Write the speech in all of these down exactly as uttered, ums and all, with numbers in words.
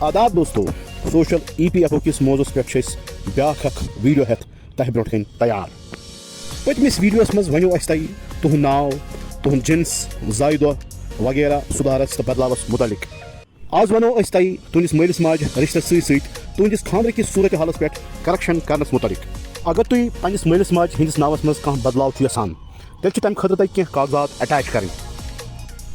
آداب دوستو، سوشل ای P F O کِس موضوعس پٮ۪ٹھ چھِ أسۍ بیٛاکھ اکھ ویڈیو ہٮ۪تھ تۄہہِ برٛونٛٹھ کَنۍ تیار۔ پٔتمِس ویڈیوَس منٛز ونیو اَسہِ تۄہہِ تُہُنٛد ناو، تُہُنٛد جنس، زایہِ دۄہ وغیرہ سُدھارس تہٕ بدلاوس مُتعلق۔ آز ونو أسۍ تۄہہِ تُہنٛدِس مٲلِس ماجہِ رِشتس سۭتۍ سۭتۍ تُہنٛدِس خانٛدرٕ کِس صوٗرتہِ حالس پٮ۪ٹھ کریکشن کرنس مُتعلق۔ اگر تُہۍ پننِس مٲلِس ماجہِ ہٕنٛدِس ناوس منٛز کانٛہہ بدلاو چھِو یژھان، تیٚلہِ چھِ تمہِ خٲطرٕ تۄہہِ کینٛہہ کاغذات اٹیچ کرٕنۍ۔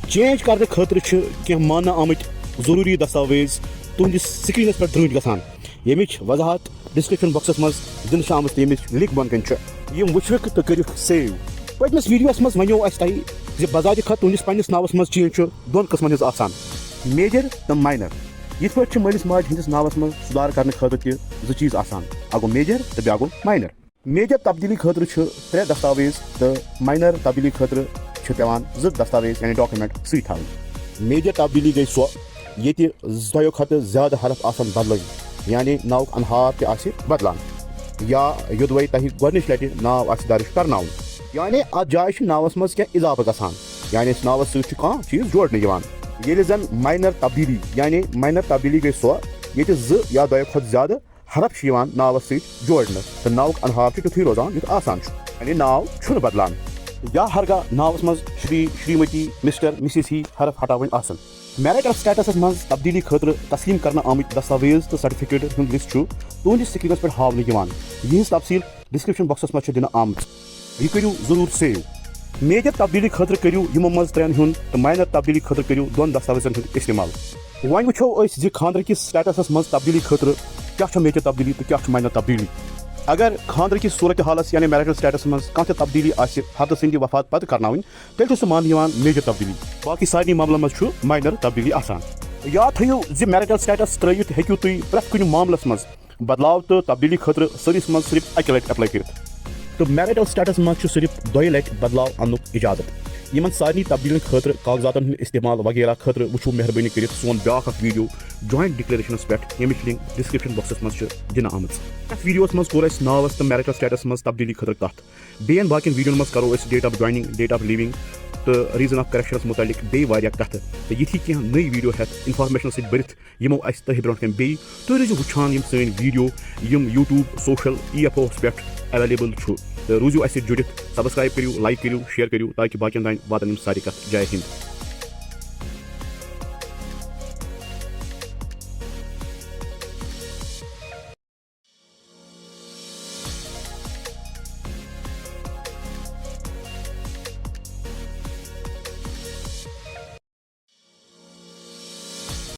چینج کرنہٕ خٲطرٕ چھِ کینٛہہ ماننہٕ آمٕتۍ ضروٗری دستاویز تُہنٛدِس سکرینس پٮ۪ٹھ درٲنٹھۍ گژھان، ییٚمِچ وضاحت ڈسکرپشن باکسس منٛز دِنہٕ چھِ آمٕژ تہٕ ییٚمِچ لنک بۄن کَنہِ چھِ۔ یِم وٕچھِو تہٕ کٔرِو سیو۔ پٔتمِس ویڈیوَس منٛز ونیو اَسہِ تۄہہِ زِ بذات خط تُہنٛدِس پننِس ناوس منٛز چینج چھُ دۄن قٕسمن ہٕنٛز آسان، میجر تہٕ ماینر۔ یِتھ پٲٹھۍ چھِ مٲلِس ماجہِ ہٕنٛدِس ناوس منٛز سُدھار کرنہٕ خٲطرٕ تہِ زٕ چیٖز آسان، اکھ گوٚو میجر تہٕ بیٛاکھ گوٚو ماینر۔ میجر تبدیلی خٲطرٕ چھِ ترٛےٚ دستاویز تہٕ ماینر تبدیلی خٲطرٕ چھِ پٮ۪وان زٕ دستاویز یعنی ڈاکومنٹ سۭتۍ تھاوٕنۍ۔ میجر تبدیلی گٔے سۄ ییٚتہِ دۄیو کھۄتہٕ زیادٕ حرف آسن بدلٲوۍ، یعنی ناوُک انہار تہِ آسہِ بدلان، یا یوٚدوَے تۄہہِ گۄڈٕنِچ لٹہِ ناو آسہِ درٕج کرناوُن، یعنی اتھ جایہِ چھِ ناوس منٛز کینٛہہ اضافہٕ گژھان، یعنی أسۍ ناوس سۭتۍ چھُ کانٛہہ چیٖز جوڑنہٕ یِوان۔ ییٚلہِ زن ماینر تبدیلی، یعنی ماینر تبدیلی گٔے سۄ ییٚتہِ زٕ یا دۄیو کھۄتہٕ زیادٕ حرف چھِ یِوان ناوس سۭتۍ جوڑنہٕ تہٕ ناوُک انہار چھُ تیُتھُے روزان یُتھ آسان چھُ، یعنی ناو چھُنہٕ بدلان۔ یا ہرگاہ ناوس منٛز شری، شریمتی، مسٹر، مسز ہی حرف ہٹاوٕنۍ آسن۔ میرٹل سٹیٹسس منٛز تبدیلی خٲطرٕ تسلیم کرنہٕ آمٕتۍ دستاویز تہٕ سرٹیفکیٹن ہُنٛد لسٹ چھُ تُہنٛدِس سکرینس پٮ۪ٹھ ہاونہٕ یِوان، یِہنٛز تفصیل ڈسکرپشن باکسس منٛز چھِ دِنہٕ آمٕژ۔ یہِ کٔرِو ضروٗر سیو۔ میجر تبدیلی خٲطرٕ کٔرِو یِمو منٛز ترٛٮ۪ن ہُنٛد تہٕ ماینر تبدیلی خٲطرٕ کٔرِو دۄن دستاویزن ہُنٛد استعمال۔ وۄنۍ وٕچھو أسۍ زِ خانٛدرٕ کِس سٹیٹسس منٛز تبدیلی خٲطرٕ کیٛاہ چھےٚ میجر تبدیلی تہٕ کیٛاہ چھِ ماینر تبدیلی۔ اگر خانٛدرٕ کِس صورتحالس یعنی میرٹل سٹیٹسس منٛز کانٛہہ تہِ تبدیلی آسہِ فردٕ سٕنٛدِ وفات پتہٕ کرناوٕنۍ، تیٚلہِ چھُ سُہ ماننہٕ یِوان میجر تبدیلی۔ باقٕے سارنٕے معاملن منٛز چھُ ماینر تبدیلی آسان۔ یاد تھٲیِو زِ میرٹل سٹیٹس ترٲوِتھ ہیٚکِو تُہۍ پرٛٮ۪تھ کُنہِ معاملس منٛز بدلاو تہٕ تبدیلی خٲطرٕ سٔروِس منٛز صرف اَکہِ لٹہِ اپلائی کٔرِتھ۔ تہٕ میرٹل سٹیٹس منٛز چھُ صرف دۄیہِ لٹہِ بدلاو اننُک اجازت۔ یِمن سارنٕے تبدیلین خٲطرٕ کاغذاتن ہُنٛد استعمال وغیرہ خٲطرٕ وٕچھِو مہربٲنی کٔرِتھ سون بیٛاکھ اکھ ویڈیو جوائنٹ ڈکلیریشنس پٮ۪ٹھ، ییٚمِچ لنک ڈسکرپشن باکسس منٛز چھِ دِنہٕ آمٕژ۔ یتھ ویڈیوس منٛز کوٚر اَسہِ ناوس تہٕ میرٹل سٹیٹس منٛز تبدیلی خٲطرٕ کتھ۔ بیٚین باقین ویڈیون منٛز کرو أسۍ date of joining، date of leaving تہٕ reason of correctionس متعلق بیٚیہِ واریاہ کتھٕ۔ تہٕ یِتھی کینٛہہ نٔوۍ ویڈیو ہٮ۪تھ انفارمیشنس سۭتۍ بٔرِتھ یِمو اَسہِ تۄہہِ برونٛٹھ کَنہِ بیٚیہِ۔ تُہۍ روٗزِو وٕچھان یِم سٲنۍ ویڈیو، یِم YouTube، سوشل، ای ایف اوس پٮ۪ٹھ اویلیبل چھُ۔ تہٕ روٗزِو اَسہِ سۭتۍ جُڑِتھ، سبسکرائب کٔرِو، لائک کٔرِو، شیئر کٔرِو، تاکہِ باقین تام واتن یِم سارے کتھٕ۔ جے ہند۔